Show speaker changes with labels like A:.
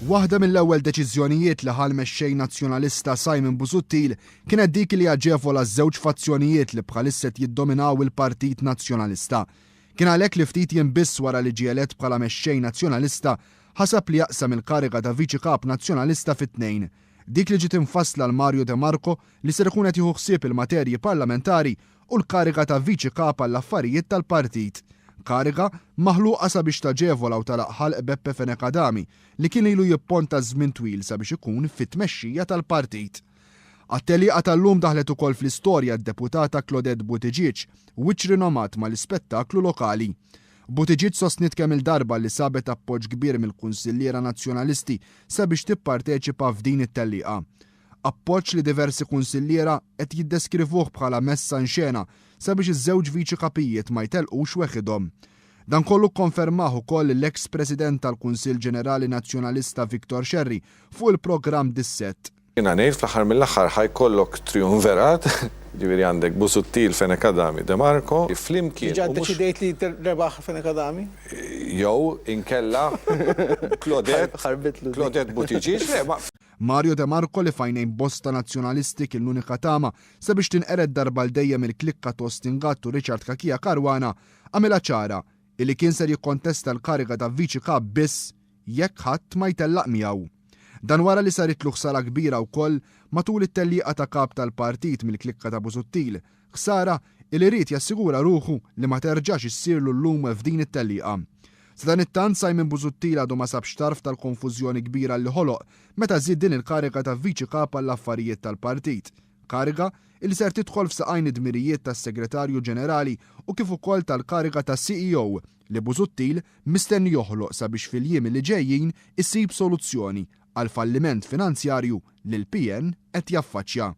A: Waħda mill-ewwel deċiżjonijiet li ħa l-Mexxej Nazzjonalista Simon Busuttil kienet dik li jaġevola ż-żewġ fazzjonijiet li bħalissa qed jiddominaw il-Partit Nazzjonalista. Kien għalhekk li ftit jiem biss wara li ġie elett bħala Mexxej Nazzjonalista ħaseb li jaqsam il-kariga ta' Viċi Kap Nazzjonalista fi tnejn. Dik li ġiet imfassla għal Mario De Marco li ser ikun qed jieħu ħsieb il-materji parlamentari u l-kariga ta' Viċi Kap għall-Affarijiet tal-Partit. Kariga maħluqa sabiex taġevola u tagħlaq ħalq Beppe Fenech Adami li kien ilu jipponta żmien twil sabiex ikun fit-tmexxija tal-partit. Għat-tellieqa tal-lum daħlet ukoll fl-istorja d-Deputata Claudette Buttigieg, wiċċ rinomat mal-ispettaklu lokali. Buttigieg sostniet kemm-il darba li sabet appoġġ kbir mill-kunsilliera Nazzjonalisti sabiex tipparteċipa f'din it-tellieqa. Appoġġ li diversi kunsilliera qed jiddeskrivuh bħala messa in xena sabiex iż-żewġ Viċi Kapijiet ma jtellqux weħidhom. Dan kollu kkonfermah ukoll l-eks President tal-Kunsill Ġenerali Nazzjonalista Victor Scerri fuq il-programm Dissett.
B: Jiena ngħid fl-aħħar mill-aħħar ħa jkollok triumverat, jiġifieri għandek Busuttil, Fenech Adami, De Marco, flimkien
C: Diġà u mhux ddeċidejt li rebaħ Fenech Adami?
B: Jew inkella Claudette,
C: Ħarbitlu dik.
B: Claudette Buttigieg, le ma.
A: Mario De Marco li f'għajnejn bosta Nazzjonalisti kien l-unika tama sabiex tinqered darba għal dejjem il-klikka ta' Austin Gatt u Richard Cachia Caruana għamilha ċara illi kien ser jikkontesta l-kariga ta' Viċi Kap biss jekk ħadd ma jtellaq miegħu. Dan wara li saritlu ħsara kbira wkoll matul it-tellieqa ta' Kap tal-Partit mill-klikka ta' Busuttil, Ħsara illi ried jassigura ruħu li ma terġax issirlu llum f'din it-tellieqa. Sadanittant Simon Busuttil għadu ma sabx tarf tal-konfużjoni kbira li ħoloq meta żied din il-kariga ta' Viċi Kap għall-Affarijiet tal-Partit, kariga illi ser tidħol f'saqajn id-dmirijiet tas-Segretarju Ġenerali u kif ukoll tal-kariga ta' CEO li Busuttil mistenni joħloq sabiex fil-jiem li ġejjin isib soluzzjoni għall-falliment finanzjarju li l-PN qed jaffaċċja.